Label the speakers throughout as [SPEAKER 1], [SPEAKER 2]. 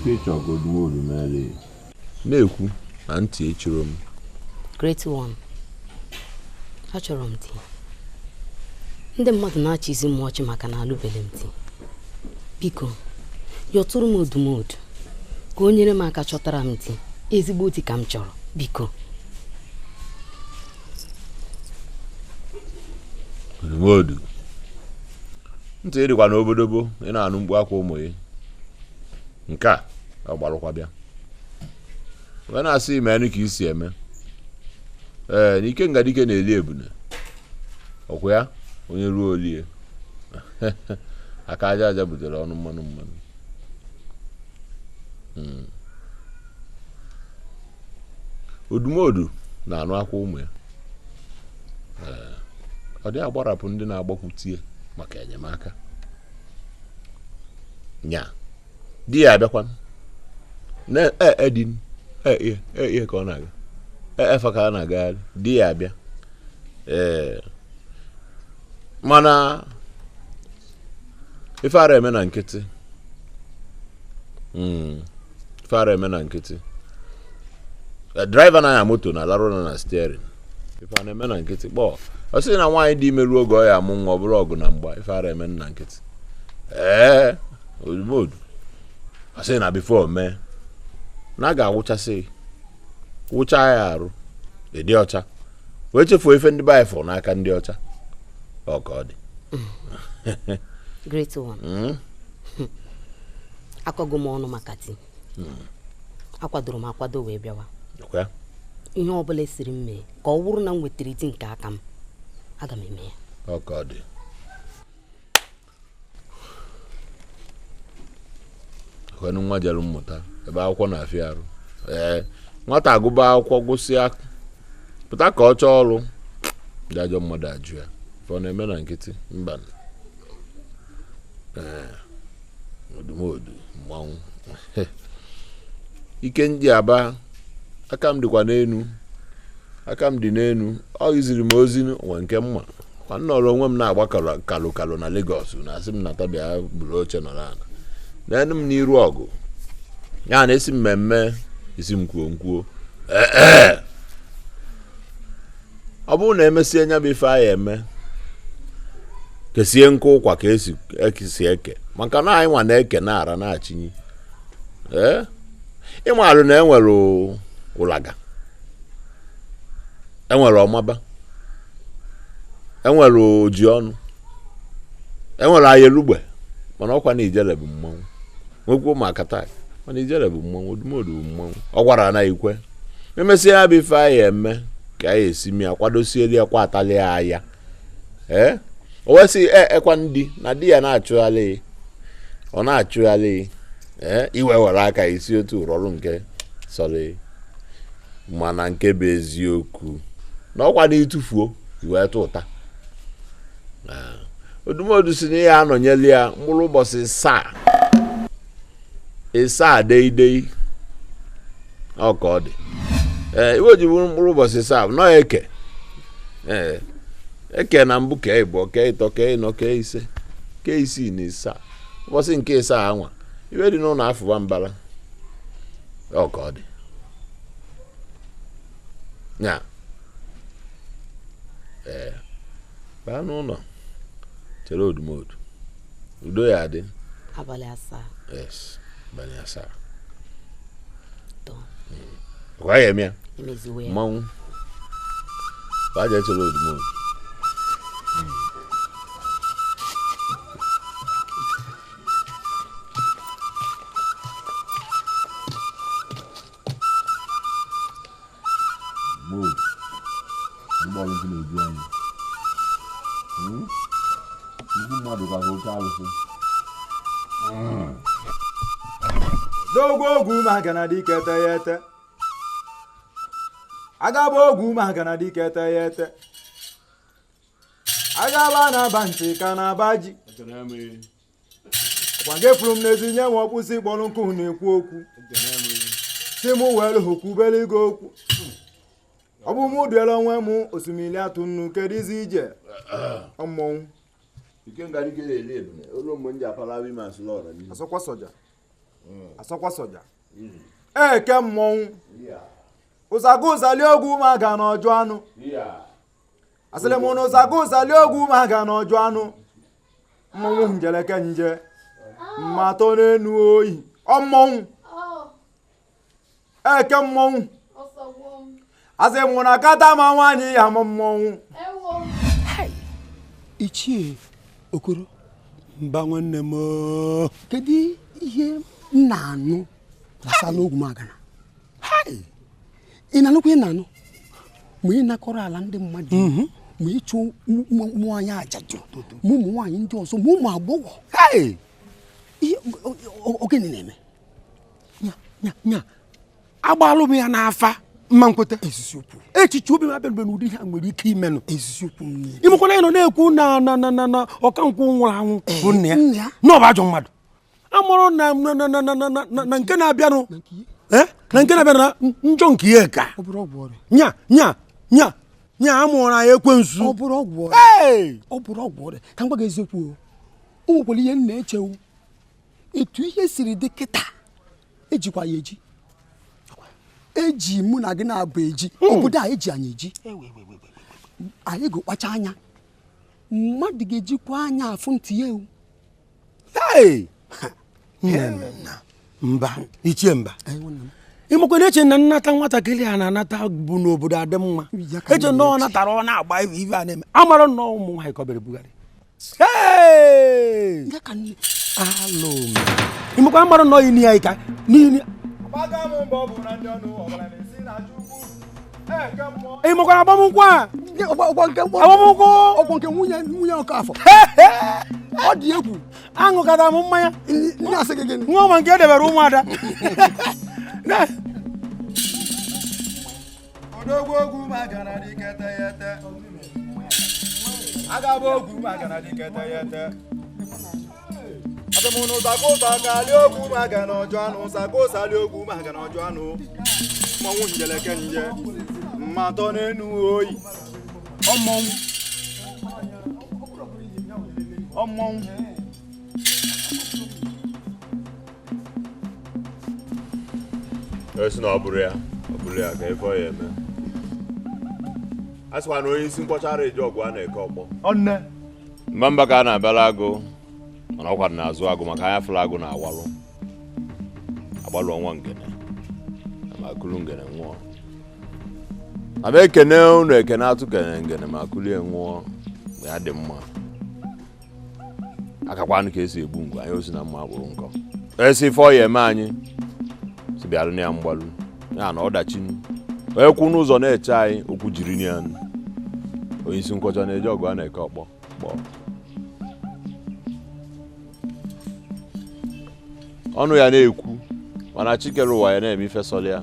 [SPEAKER 1] Ife ịchọ ka Odumodu meere na-ekwu na ntị echiro m.
[SPEAKER 2] Great one, achọrọ m di. Ndị mmadụ na-achịzi m ọchị maka na alụbeghị m di. Biko, yọtụrụ m Odumodu ka o nyere m aka chọtara m di, ezigbo di ka m chọrọ, biko.
[SPEAKER 1] Odumodu, ntị ịdịkwa n'obodobo ị na-anụ mkpu akwa ụmụ ya. Nke a ọ gbarụkwa bịa wee na-asị imenụ ka isi eme. Ee, na Ikenga dike na-eli ebune ọkwa ya onye ruo olie. Aka aja aja butere ọnụ mmanụ mmanụ. Odumodu na-anụ akwa ụmụ ya. Ọ dị agbarapụ ndị na-agbakwutie maka enyemaka. Nya di ya abịakwa na edin e ka ọ na-aga efa ka a na-agagharị di ya abịa. Ee, mana ife ara eme na nkịtị. Ife ara eme na nkịtị. Driver na-anya moto na-alarụ ụra na steering. Ife a na-eme na nkịtị kpọọ. Ọ sị na nwaanyị dị ime ruo oge ọ ya amụ nwa ọ bụrụ ọgụ na mgba. Ife ara eme na nkịtị. Ee, Odumodu ọ sị na before mee na a ga-awụchasị wụcha ya arụ ịdị ọcha wee chefuo ife ndị be fọ n'aka ndị ọcha. Ọ ka ọ dị.
[SPEAKER 2] Great one. Akọgo m ọnụ maka di. Akwadoro m akwado wee bịawa. Ihe ọ bụla esiri m mee ka ọ wụrụ na m nwetara di nke aka m, aga m eme ya.
[SPEAKER 1] Ọ ka ọ dị. Ọkwanụ nwa jere mmụta ebe akwụkwọ na-afịa arụ. Ee, nwata agụba akwụkwọ gụsịa pụta ka ọ chọọ ọrụ, ndị ajọ mmadụ ajụ ya. Ife ọ na-eme na nkịtị mba. Ee, Odumodu mmanwụ. Ike ndị aba aka m dịkwa n'enu, aka m dị n'enu. Ọ iziri m ozi nwe nke mma kwa nnọrọ onwe m na-agba kalụ kalụ na Lagos na-asị m nata bịa buru oche nọrọ ala n'enu m n'iru ọgụ ya na-esi mmemme isi m kwuo nkwuo. Ee, ọ bụrụ na emesie nya bụ ife anyị eme kesie nkụ ụkwa ka esi eke maka na anyị nwa na-eke na-ara na-achịnye. Ee, ịmalụ na enwere ụlaga, enwere ọmaba, enwere oji ọnụ, enwere ayelugbe, mana ọkwa na ijele bụ mmanwụ. Nwekwuo ma akata, mana ijele bụ mmanwụ. Odumodu bụ mmanwụ. Ọ gwara na ikwe emesịa ya bụ ife anyị eme ka anyị esi mịa kwadosieli ya kwa atali ya ya. Ee, o wee sị ekwa ndị na di ya na-achụgharị, ọ na-achụgharị. Ee, iwe were aka isi otu rọrụ nke sọrọ, mana nke bụ eziokwu na ọkwa na ịtụfuo iwee tụ ụta. Odumodu si na ya anọnyeli ya mkpụrụ ụbọchị ịsaa deidei. Ọ ka ọ dị. Ee, iwe ji bụrụ mkpụrụ ụbọchị ịsaa nọ eke. Ee, eke na mbụ kee ịbụọ kee ịtọ kee ịnọ kee ise kee isii na ịsaa. Ụbọchị nke ịsaa anwa iwe dị n'ụlọ afụba mbara. Ọ ka ọ dị. Nya ee, baa n'ụlọ chere Odumodu, udo ya adị.
[SPEAKER 2] Abalị asaa.
[SPEAKER 1] Yes, abalị asaa. Kwa ya eme ya mmanwụ baa jee chere Odumodu.
[SPEAKER 3] N'ogwu ogwu maka na dike teghete, agaba ogwu maka na dike teghete, agaba na-aba ntị ka na-aba ji. Ọkwa nke furu m n'ezi nye m ọkpụsị kpọrọ nkụ na-ekwu okwu si m were hụkwubere gị okwu. Ọ bụ mụ duela onwe m osimiri atụ nnu kedizi ije mmọnwụ. Asọkwa soja. Asọkwa soja. Eke mmọnwụ. Ụzaga ụzali ogwu ma ga n'ọjụ anụ. Asịrị m na ụzaga ụzali ogwu ma ga n'ọjụ anụ. Mmọnwụ njeleke nje. Mmatọ n'enu oyi. Ọ mmọnwụ. Eke mmọnwụ. Asị m na kata ma nwaanyị ya ma mmọnwụ.
[SPEAKER 4] Ichie Okoro.
[SPEAKER 5] Mba nwanne m.
[SPEAKER 4] Kedu ihe m na-anụ gbasara Ogwumagana? Ị na-anụkwa ị na-anụ ma ị nakọrọ ala ndị mmadụ ma ịchụ ụmụ nwaanyị ajadu ma ụmụ nwaanyị ndị ọzọ ma ụmụ agbọghọ. Ihe ogene na-eme?
[SPEAKER 5] Nya agbalụ m ya n'afa mma nkweta. Echiche obi m abịa n'ụdị ihe a nwere ike imenụ. Imekwana ya nọ na-ekwu na na na na na ọkankwụ nwụrụ anwụ bụ nna ya na ọ bụ ajọ mmadụ. Amụrụ na na na na na na nke na-abịanụ na nke na-abịanụ na njọ nke ihe ka nya nya nya nya amụrụ anyị ekwensu.
[SPEAKER 4] Ọ bụrụ ọgwụ ọrịa ka m gwa gị eziokwu o nwekwara ihe m na-echewu etu ihe siri dị kịta ejikwa ya eji eji mụ na gị na-abụ eji obodo a eji anyị eji anyị ga-akpacha anya mmadụ ga-ejikwa anya afụ ntị ya ewu.
[SPEAKER 5] Mba ichie mba ịmakwa na eche na nnata nwatakịrị a na-anata bụ n'obodo adị mma eche na ọ natara ọ na-agba ive a na-eme amara nnọọ ụmụ nwaanyị ka ọ bịara bugharị. Ịmakwa amara nnọọ ini ya ka n'ini ịmakwara agbamnkwụ a agbamnkwụ
[SPEAKER 4] ọgbọ nke nwunye Ọkafọ ọ dị egwu
[SPEAKER 5] aṅụkọtara m mmanya nwa ọma nke edebere ụmụada.
[SPEAKER 3] Odogwu Ogwumagana dịkete ya ete. Agaba Ogwumagana dịkete ya ete. Asị m na ụzaka ụzaka lie Ogwumagana ọjụ anụ ụzaka ụza lie Ogwumagana ọjụ anụ. Mmọnwụ njeleke nje mmatọ n'enu oyi. Ọ mmọnwụ. Ọ mmọnwụ.
[SPEAKER 1] Esi na ọ bụrụ ya ka ife ọ ya eme. A sịkwa na onye isi nkwọchara eji ọgwụ a na-eke ọkpọ. Mba mba ka a na-abịala agụ mana ọkwa na-azụ agụ maka anya fụrụ agụ na-awalụ agbalụ ọnwa ngene ma kulu ngene nwụọ. Ama ekene unu ekene atụ kene ngene ma kulie nwụọ mgbe ya dị mma. Akakwanụ ka esi egbu ngwe anyị osi na mma akpụrụ nkọ. Esi ife ọ ya eme anyị si bịarụ na ya mgbalụ ya na ọdachi onye kwu n'ụzọ na-eche anyị okwu jiri ya onye isi nkwọcha na-eji ọgụ a na-eke ọkpọ kpọọ ọnụ ya na-ekwu mana chikere ụwa ya na-eme ife sọlị ya.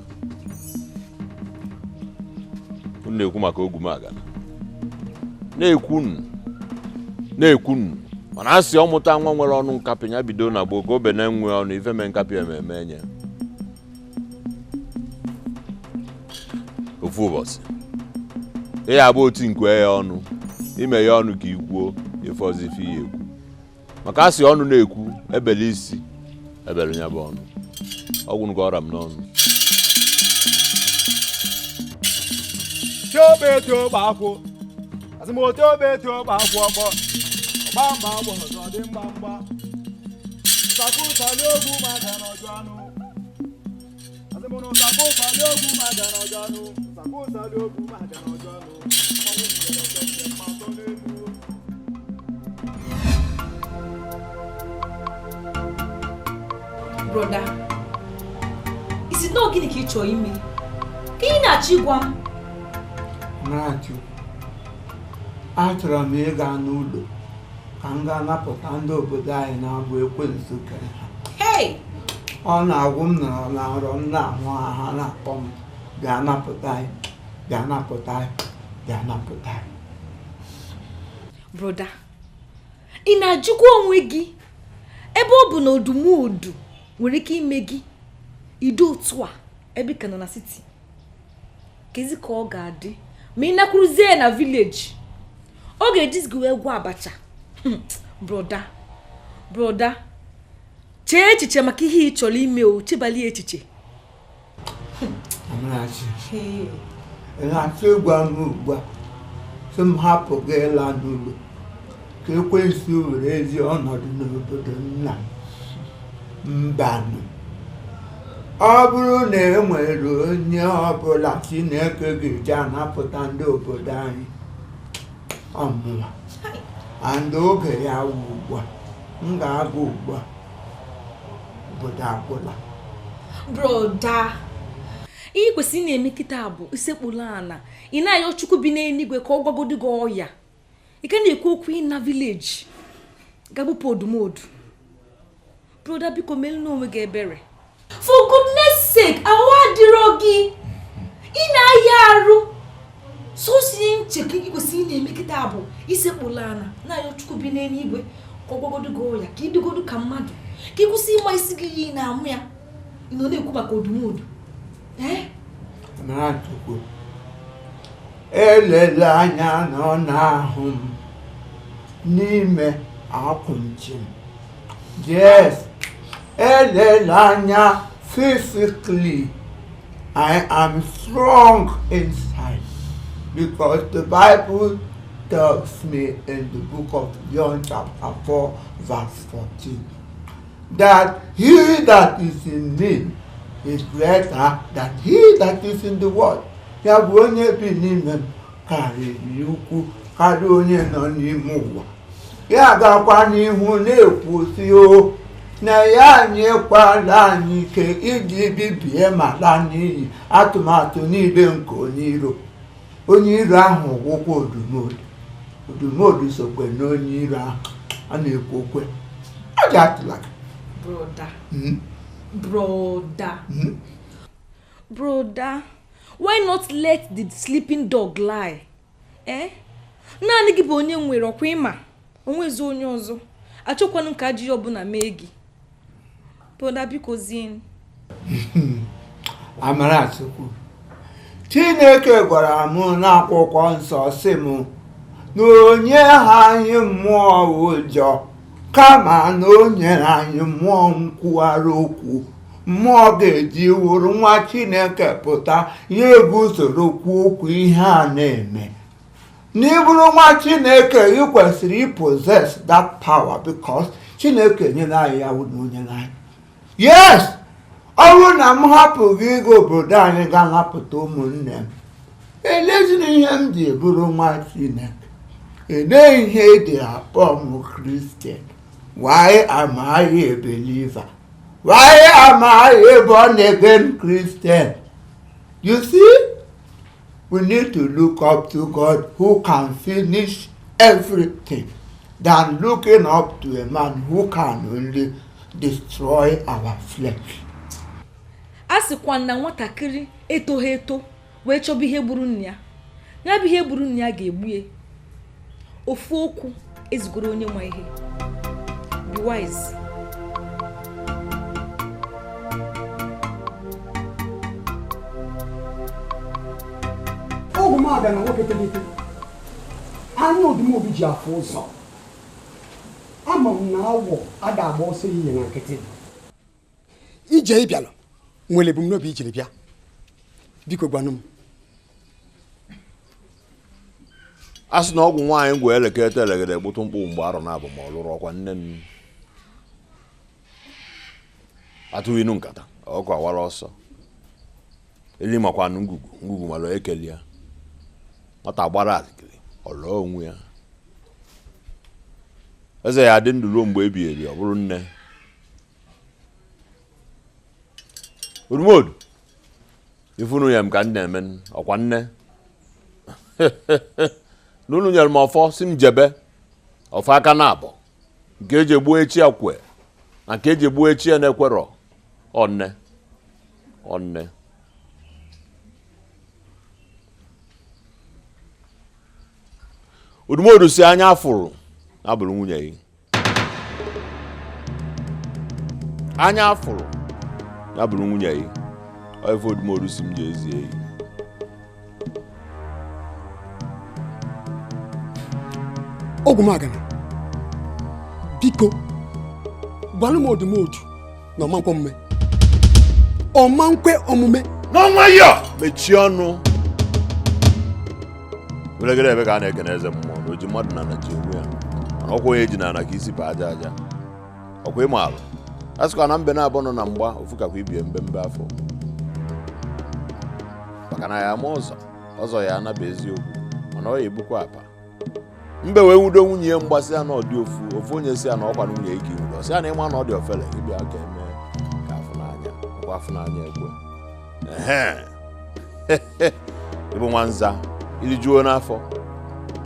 [SPEAKER 1] Unu na-ekwu maka Ogwumagana na-ekwu mana a sị ọmụta nwa nwere ọnụ nkapị ya bido na gboo ka obe na-enwe ọnụ ife mee nkapị ememe enye. Ofu ụbọchị ị ya agba otu nkwe ya ọnụ ime ya ọnụ ka ikwuo ife ọzọ ife ya ekwu maka a sị ọnụ na-ekwu ebele isi ebele ya bụ ọnụ ọgwụ nke ọra m n'ọnụ.
[SPEAKER 6] Broda, isi na gịnị ka ị chọrọ ime? Ka ị na-achọ ịgwa m?
[SPEAKER 7] Achọrọ m ịga n'ụlọ ka m gaa napụta ndị obodo anyị na-abụ ekwensu kere ha. Ọ na-agwụ m nọrọ na nrọ m na-ahụ ha na-akpọ m bịa napụta anyị, bịa napụta anyị, bịa napụta anyị.
[SPEAKER 6] Broda, ị na-ajụkwa onwe gị ebe ọ bụ na odumuodu nwere ike ime gị ido otu a ebe ị ka nọ na siti kezi ka ọ ga-adị ma ị nakwuruzie na vileji ọ ga-ejizi gị wee gwa abacha. Broda, broda, Chee echiche maka ihe ị chọrọ ime o, chebali echiche.
[SPEAKER 7] Amarachi, ị na-achọ ịgwa m ugbu a sị m hapụ gị ịla n'ụlọ ka ekwensu were ezi ọnọdụ n'obodo nna m? Mbanụ, ọ bụrụ na e nwere onye ọbụla Chineke ga-eji anapụta ndị obodo anyị, ọmụma and oge ya wụ ugbu a. M ga-aga ugbu a, obodo agwụla.
[SPEAKER 6] Broda, ihe kwesịrị na-eme kịta bụ isekpuru ana ị na-ayọ Chukwu bi n'eluigwe ka ọ gwagodo gị ọya. Ike na-ekwu okwu ịna vileji gabụpụ odumodu. Broda, biko melu n'onwe gị ebere. For goodness sake, ahụ adịrọ gị, ị na-aya arụ. Sosi nche ka ị kwesịrị na-eme kịta bụ isekpuru ana na-ayọ Chukwu bi n'eluigwe ka ọ gwagodo gị ọya, ka ịdịgodo ka mmadụ, ka ị kwụsị ịma isi gị iyi na-amụ ya. Ị nọ na-ekwu maka odumodu.
[SPEAKER 7] Amarachukwu, elela anya na ọ na-ahụ m n'ime akwụnchi m. Yes, elela anya physically, I am strong inside because the Bible tells me in the book of John chapter 4 verse 14 that he that is in me is greater than he that is in the world. Ya bụ onye bi n'ime m karịrị ukwu karịa onye nọ n'ime ụwa. Ya gakwa n'ihu na-ekwu sị o na ya nyekwala anyị ike iji bibie ma laa n'iyi atụmatụ niile nke onye iro. Onye iro ahụ gwụkwa odumodu. Odumodu sokwe na onye iro ahụ a na-ekwu okwe. Ọ dị atụla gị.
[SPEAKER 6] Broda, broda, broda, why not let the sleeping dog lie? Eh? Naanị gị bụ onye nwere ọkwa ịma, onwezi onye ọzọ. Achọkwanụ ka ajọ ihe ọbụla mee gị. Broda, biko zie.
[SPEAKER 7] Amarachukwu, Chineke gwara m n'akwụkwọ nsọ sị m na onye ha anyị mmụọ ụjọ, kama na o nyere anyị mmụọ nkwugharị okwu. Mmụọ ga-eji wụrụ nwa Chineke pụta ya eguzoro kwuo okwu ihe a na-eme. N'ịbụrụ nwa Chineke, ị kwesịrị possess that power because Chineke nyere anyị ya, wụ na onye anyị. Yes, ọ bụrụ na m hapụ gị ịga obodo anyị ga napụta ụmụnne m, elezina ihe m ji bụrụ nwa Chineke. Elee ihe eji akpọ m Christian? Why am I a believer? Why am I a born again Christian? You see, we need to look up to God who can finish everything than looking up to a man who can only destroy our flesh.
[SPEAKER 6] A sịkwa na nwatakịrị etoghị eto wee chọba ihe gburu nna ya, ya bụ ihe gburu nna ya ga-egbu ya. Ofu okwu ezugoro onye nwe ihe. Be wise.
[SPEAKER 4] Ọgwụ m aga na nwoke tegete anya odumodu ji afụ ụzọ. Ama m na awọ a ga-agba ọsọ ehihie na nkịtị. Ije ị bịalụ nwere ebumnobi ijiri bịa, biko gwanụ m.
[SPEAKER 1] A sị na ọgwụ nwaanyị ngwa elekere elegede gbụtụ mkpụ mgbe arọ na-abụ ma ọ lụrụ ọkwa nne m atụghị inu nkata ọkụ awara ọsọ eli makwanụ ngwugwu ngwugwu mara ekeli ya. Nwata gbara akịrị ọ lụọ onwe ya. Eze ya adị ndụ ruo mgbe ebighị ebi, ọ bụrụ nne. Odumodu, ifunu ya m ka m na-eme ọkwa nne. N'ụlọ nyere m ọfọ si m jebe ọfọ aka na abọ nke eji egbu echi ya kwe na nke eji egbu echi ya na-ekwerọ ọnne ọnne. Odumodu si anya afụrụ abụrụ nwunye gị, anya afụrụ ya bụrụ nwunye gị. Ọ ife Odumodu si m ji ezi eyi.
[SPEAKER 4] Ogwumagana, biko gwanụ m Odumodu Na ọma nkwe omume, ọma nkwe omume.
[SPEAKER 1] N'ọnwayọ, mechie ọnụ. Welegere ebe ka a na-ekene eze mmụọ na oji mmadụ na na ji onwe ya, mana ọkwa onye ji na ana ka isi pa aja aja. Ọkwa ịma alụ a sịkwa na mbe na-abụ nọ na mgba ofu kakwa ibie mbembe afọ, maka na ya ama ọzọ ọzọ ya anaba eziokwu, mana ọ ya ebukwa apa. Mbe wee wudo nwunye ya mgbasị ya na ọ dị ofu ofu onye si ya na ọkwa nwunye ike iwudo ọsị ya na ịma na ọ dị ofele ịbịa ka eme ka afụnanya ọkwa afụnanya ekwe. Ehe, ịbụ nwanza ilijuo n'afọ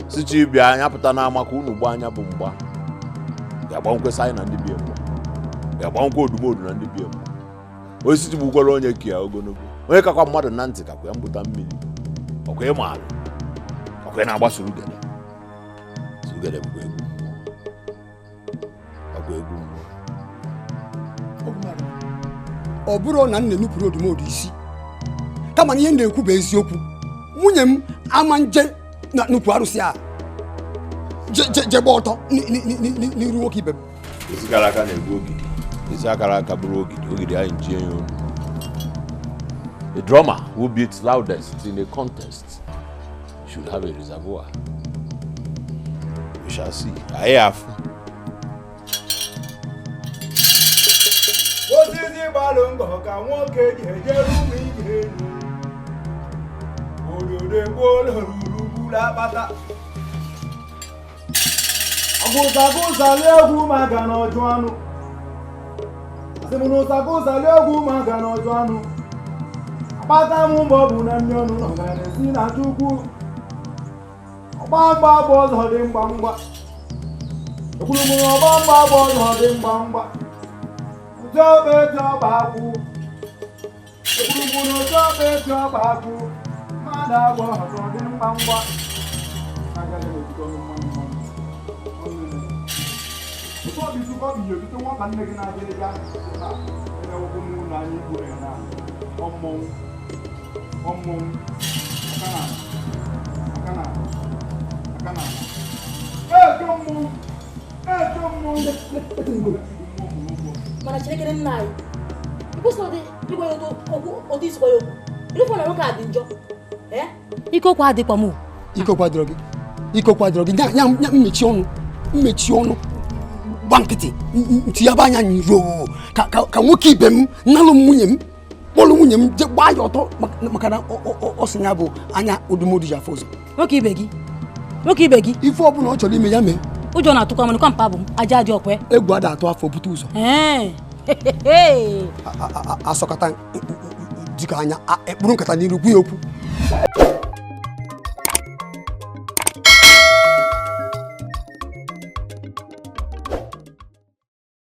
[SPEAKER 1] sichi bịa anya pụta n'ama ka unu gbaa anya bụ mgba ga-agba nkwesa anyị na ndị bie mgba ga-agba nkwa odumodu na ndị bie mgba. Osisi gbukwara onye ka ya ogologo, onye kakwa mmadụ na ntị kakwa ya mgbụta mmiri. Ọkwa ịma alụ, ọkwa ị na-agba surugede. Surugede bụkwa egwu mmụọ, ọkwa egwu mmụọ.
[SPEAKER 4] Ọ bụrụ na m na-enupụrụ odumodu isi, kama na ihe m na-ekwu bụ eziokwu. Nwunye m ama nje na nnukwu arụsị a je gba ọtọ n'iru nwoke ibe m.
[SPEAKER 1] Isi kara aka na-egbu ogidi, isi akara aka bụrụ ogidi, ogidi anyị njie ya onu. The drummer who beats loudest in a contest should have a reservoir. We shall see. Anyị afụ.
[SPEAKER 3] Osisi gbalụ ngọ ka nwoke ji ejere ụmụ ihe elu. Ododo egbuola ruru gburu akpata. Ọgụzagụzali egwu maka na ọjụ anụ. Asị m na ụzagụzali egwu maka na ọjụ anụ. Akpata m mgbe ọ bụ na nne ọnụ nọ ga na-esi na Chukwu. Ọgba mgba gba ọzọ dị mgba mgba. Ekwuru m na ọgba mgba gba ọzọ dị mgba mgba. Ojobe jọba akwụ. Ekwuru m na ojobe jọba akwụ. Mmadụ agba ọzọ dị mgba mgba. Agaghị m ejikọ ọnụ mmanụ mmanụ. Nwanne gị na-adịrịga ebe m na anyị gburu ya na ọmmọnwụ ọmmọnwụ aka na aka na aka na eto mmọnwụ eto mmọnwụ.
[SPEAKER 6] Mana Chineke nna anyị, ịkwụsị ịgwa ya otu isi gwa ya okwu. Ịrụfọ na nwoke a dị njọ. Ike okwu adịkwa m.
[SPEAKER 4] Ike okwu adịrọ gị, ike okwu adịrọ gị. Nya mmechi ọnụ, mmechi ọnụ, gba nkịtị, ntinyebe anya nro ka nwoke ibe m nalụ m nwunye m, kpọlụ nwunye m je gbaa ya ọtọ, maka na ọ sị ya bụ anya odumodu ji afọ ụzọ.
[SPEAKER 6] Nwoke ibe gị, nwoke ibe gị,
[SPEAKER 4] ife ọbụla ọ chọrọ ime ya mee.
[SPEAKER 6] Ụjọ na-atụkwa m, mpa bụ m aja adị ọkwe.
[SPEAKER 4] Egwu ada atụ afọ bute ụzọ. Asọkata dịka anya ekpuru nkata n'iru gwa ya okwu.